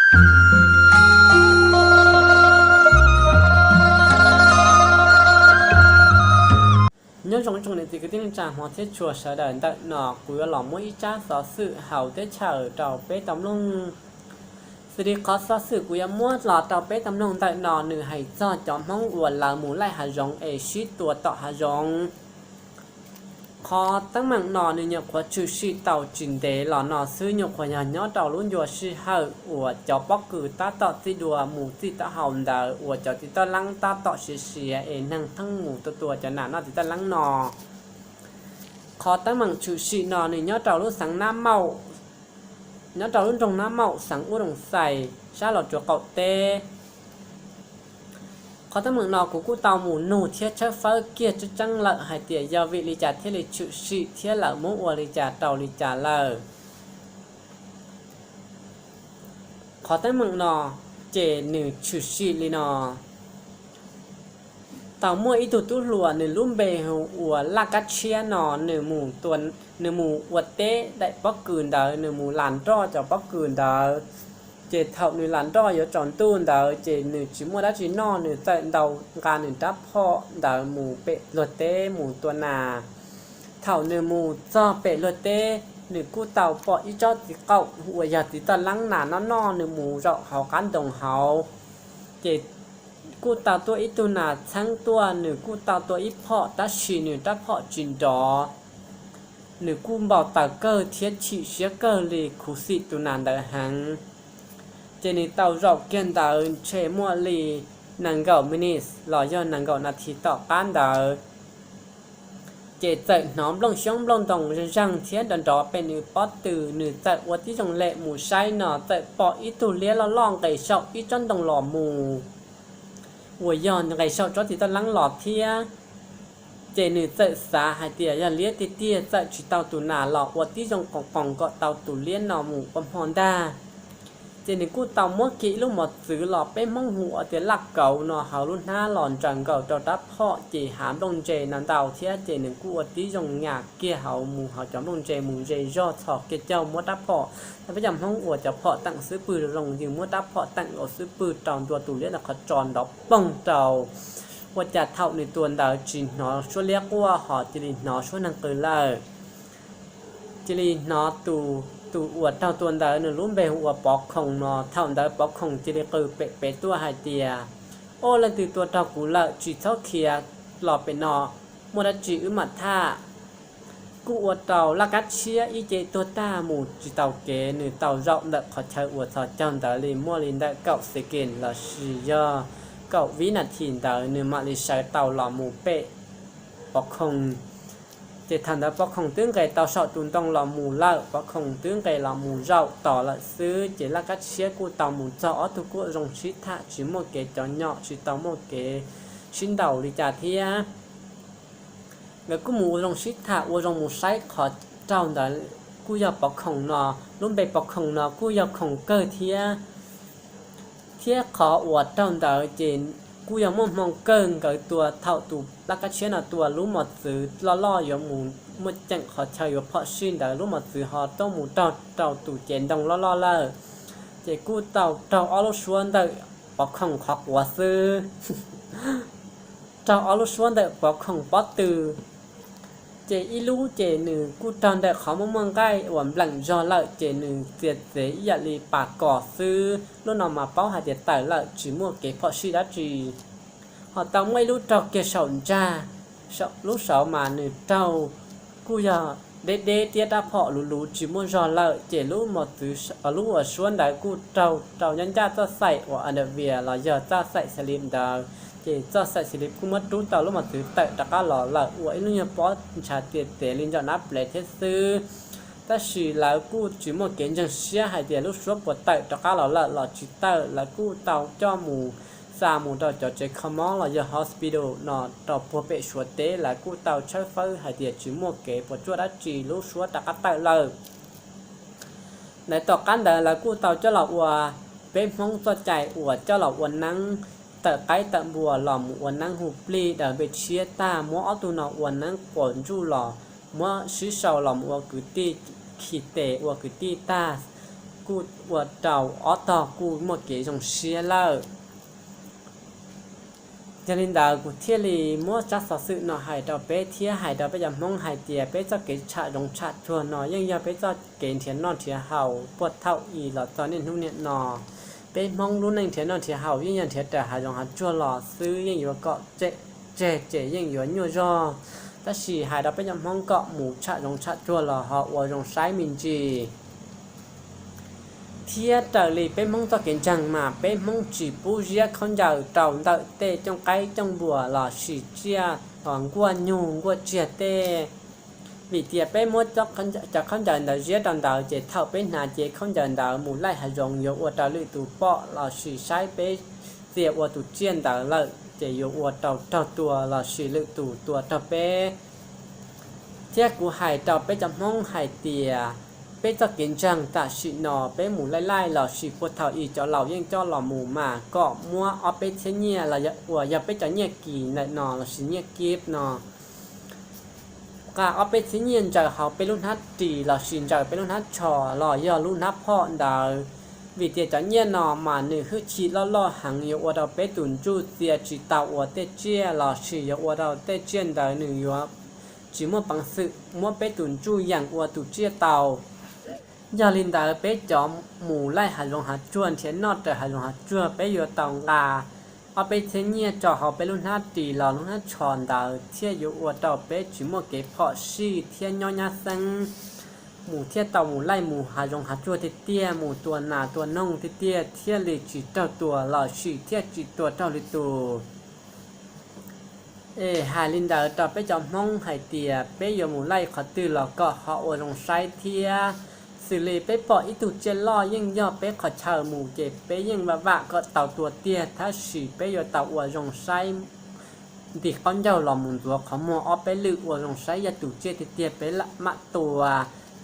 Nyob zoo ib tsoom niam txiv kwv tij neej tsa hmov thiab tshua sawv daws, ntawm no kuv yuav los muab ib tsab xov xwm hauv teb chaws rau peb tau mloog. Xws li qhov xov xwm kuv yuav muab los rau peb tau mloog ntawm no nws hais txog cov Hmoob uas lawv mus laij hav zoov es sib tua tom hav zoov. Qhov teeb meem no nws nyuam qhuav tshwm sim tau tsis ntev los no xwb, nyuam qhuav yog nyob rau lub ncua sij hawm uas cov pob kws tab tom txij dua mus txij taub hau ntawd uas cov txiv toj leeb tab tom siav siav es neeg pheej mus tua tua cov nas noj txiv toj leeb no. Qhov teeb meem tshwm sim no nws nyob rau lub xeev Nab Maum, nyob rau lub nroog Nab Maum xeev Ub Doos Xais sab Los Tsuas qaum teb. Qhov teeb meem no kuv kuj tau mus nug thiab tshawb fawb kiag tseeb tseeb lawm hais tias yog vim li cas thiaj li tshwm sim thiab lawv muab ua li cas rau li cas lawm. Qhov teeb meem no ces nws tshwm sim li no. Tau muaj ib tug tub hluas nws lub npe hu ua Laj Kab Tshiab no, nws mus ua teb daim pob kws ntawd, nws mus las nroj cov pob kws ntawd. Ces thaum nws las nroj yuav tsaus ntuj ntawd ces nws tsis muaj dab tsi noj, nws txawm ntaus nqa nws rab phom ntawd mus pem luag teb mus tua nas. Thaum nws mus txog pem luag teb, nws kuj tau pom ib tsob txiv qaum uas yog txiv toj leeb nas noj noj, nws mus zaum hauv qab ntoo hauv. Ces kuj tau tuaj ib tug nas txheeb tuaj, nws kuj tau tua ib phom tab sis nws rab phom tsis nrov. Nws kuj npau taws kawg thiab chim siab kawg li, khuv xim tus nas ntawd heev. Ces nws tau zaum kiag ntawd ntshe muaj li nees nkaum minutes los yog nees nkaum nas this tom qab ntawd, ces txawm hnov nplooj xyoob nplooj ntoo zeeg zeeg thiab nrov nrov pem nws pob tw. Nws txawm ua tib zoo lem mus saib no txawm pom ib tug liab loj loj nqes saum ib tsob ntoo los mus, uas yog nqes saum tsob txiv toj leeb los thiab. Ces nws txawm xav hais tias yog liab tiag tiag, txawm tsis tau tus nas los ua tib zoo qoos qoos kom tau tus liab no mus ua hmo ntag. Ces nws kuj tau muab kiag ib lub mos txwv los peb Hmoob hu ua tias laj kauv no hauv lub hnab los ntsaws nkaus rau rab phom, ces hav nplooj ntse no ntau thiab, ces nws kuj ua tib zoo nyas kiag hauv mus hauv cov nplooj ntse mus ze zog txhos kiag caug muab rab phom. Peb cov Hmoob ua cov phom teem xub pwg zoo zoo, yus muab rab phom teem los xub pwg rau ntua tus liab ntawd qhov tso nrov poog rau. Ua cas thaum nws tua ntawd tsis hnov suab liab quaj ho cia li hnov suab neeg qw lawm. Cia li hnov tus, tus uas raug tua ntawd nws lub npe hu ua Pov Khoom no. Thaum ntawd Pov Khoom cia li qw pem pem tuaj hais tias, Oj, leej twg tua raug kuv lawm, tsis txhob khiav los pem no, muaj dab tsi wb mam tham. Kuj ua rau Laj Kab Tshiab ib ce tuag tag mus tsis tau kev, nws tau zaum ntawm qhov chaw uas txhos caug ntawd li muaj li ntawm kaum second los sis yog kaum vib nas this ntawd nws mam li sawv tau los mus pem Pov Khoom. Ces thaum ntawd Pov Khoom twb nqes tau saum tus ntoo los mus lawm, Pov Khoom twb nqes los mus zaum tos lawm xwb, ces Laj Kab Tshiab kuj tau mus txog ob tug kuj zoo sib tham tsis muaj kev cov nyom tsis tau muaj kev sib ntaus li cas thiab. Nkawd kuj mus ua zoo sib tham ua zoo mus saib qhov raug ntawd kuj yog Pov Khoom no, lub npe Pov Khoom no kuj yog khoom kawg thiab. Thiab qhov uas raug ntawd ces kuj yog muaj hmoo kawg, nkawd tua thaum tus Laj Kab Tshiab no tua lub mos txwv loj loj yuav mus muaj ceem qhov chaw yuav phom sij ntawd, lub mos txwv ho tuaj mus raug rau tus cev ntoo loj loj lawm. Ces kuj tau raug ob lub suab ntawm Pov Khoom qhov quav xwb, raug ob lub suab ntawm Pov Khoom pob tw. Ces ib lub ces nws kuj raug ntawm qhov muaj muaj nqaij uas npleem zog lawm, ces nws txias txev ib yam li pas kos xwb, lub no mas paub hais tias tawm lawm tsis muaj kev phom sij dab tsi. Ho tau muaj ib lub raug kiag saum ntsag, lub saud mas nws raug kuj yog deb deb thiab rab phom luv luv tsis muaj zog lawm, ces lub mos txwv, lub uas suab ntawd kuj raug rau nyob ncaj txoj xaim uas underwear los yog txoj xaim slip ntawd, ces txoj xaim slip kuj muab rub tau lub mos txwv tawm rov qab los lawm ua ib lub nyuag pob ntshav tias tev li ntsaum nab plev thiab xwb. Tab sis lawv kuj tsis muaj kev ntseeg siab hais tias lub suab puas tawm rov qab los lawm los tsis tawm, lawv kuj tau coj mus xa mus rau cov tsev kho mob los yog hospital no rau puag pem Suav teb, lawv kuj tau tshawb fawb hais tias tsis muaj kev puas tsuaj dab tsi, lub suab rov qab tawm lawm. Ntawd tom qab ntawd lawv kuj tau coj los ua peb Hmoob txoj cai uas coj los ua neeb tawm qaib tawm npua los mus ua neeb hu plig daws npe tshiab tag, muab ob tug no ua neeb quas ntsuj los muab sib sau los mus ua kwv tij khi tes ua kwv tij tag. kuj ua rau ob tog kuj muaj kev zoo siab lawm. Yog li ntawd kuv thiaj li muab tsab xov xwm no hais rau peb thiab hais rau peb cov Hmoob hais tias peb txoj kev tsham zoov tsham tsuag no yeej yog peb txoj kev nrhiav noj nrhiav haus puag thaum ub los txog niaj hnub niaj no. Peb Hmoob lub neej nrhiav noj nrhiav haus yeej yog nrhiav raws hav zoov hav tsuag los xwb, yeej yuav kom tseg ces yeej yuav nyuaj zog. Tab sis hais rau peb cov Hmoob kom mus tsham zoov tsham tsuag los ho ua zoo saib me ntsis. Thiab raws li peb Hmoob txoj kev ntseeg mas peb Hmoob tsis pub ziab khaub ncaws rau ntawm tej cooj qaib cooj npuas los sis tsiaj nkuaj nyug nkuaj tsiag tej. Vim tias peb muab cov khaub ncaws ntawd ziab rau ntawd ces thaum peb hnav cev khaub ncaws ntawd mus laij hav zoov yuav ua rau lwm tus pom los sis saib peb txia ua tus tsiaj ntawd lawm ces yuav ua rau raug tua los sis lwm tus tua raug peb. Thiab kuv hais rau peb cov Hmoob hais tias peb txoj kev ntseeg tam sim no peb mus laij laij los sis puag thaum ub cov laus yeej coj los mus mas kom muab ob peb txhiab nyiaj los uas yog peb cov nyiaj kis ntawm no los sis nyiaj kib no nqa ob peb txhiab nyiaj ntsaws hauv peb lub hnab ris los sis ntsaws peb lub hnab tsho los yog lub hnab phom ntawd. Vim tias cov nyiaj no mas nws hwj chim loj loj heev, yuav ua rau peb tus ntsuj txia tsis tau ua tej tsiaj los sis yuav ua rau tej tsiaj ntawd nws yuav tsis muaj peev xwm muab peb tus ntsuj yeem ua tus tsiaj tau. Yog li ntawd peb cov mus laij hav zoov hav tsuag nrhiav noj raws hav zoov hav tsuag peb yuav tau nqa ob peb txhiab nyiaj tso hauv peb lub hnab ris los lub hnab tsho ntawd thiaj yuav ua rau peb tsis muaj kev phom sij thiab nyob nyab xeeb, mus thiaj tau mus laij mus hav zoov hav tsuag tiag tiag, mus tua nas tua noog tiag tiag thiaj li tsis raug tua los sis thiaj tsis tua raug lwm tus. Es hais li ntawd rau peb cov Hmoob hais tias peb yuav mus laij qhov twg los kom ho ua zoo saib thiab. Xws li peb pom ib tug tsiaj loj yeej yog peb qhov chaw mus ces peb yeej vam vam kom tau tua tiag, tab sis peb yuav tau ua zoo saib nti qaub ncaug los mus ntxuav qhov muag ob peb lwm ua zoo saib yog tus tsiaj tiag tiag peb mam tua,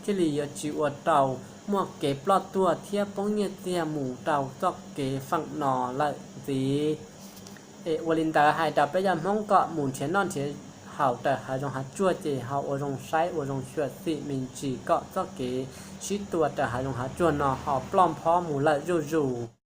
thiaj li yuav tsis ua rau muaj kev ploj tuag thiab poob nyiaj txiag mus rau txoj kev feem no lawm ntxiv. Es ua li ntawd hais rau peb cov Hmoob kom mus nrhiav noj nrhiav haus raws hav zoov hav tsuag ces ho ua zoo saib ua zoo xyuam xim me ntsis kom txoj kev sib tua raws hav zoov hav tsuag no ho ploj nphob mus lawm zuj zus.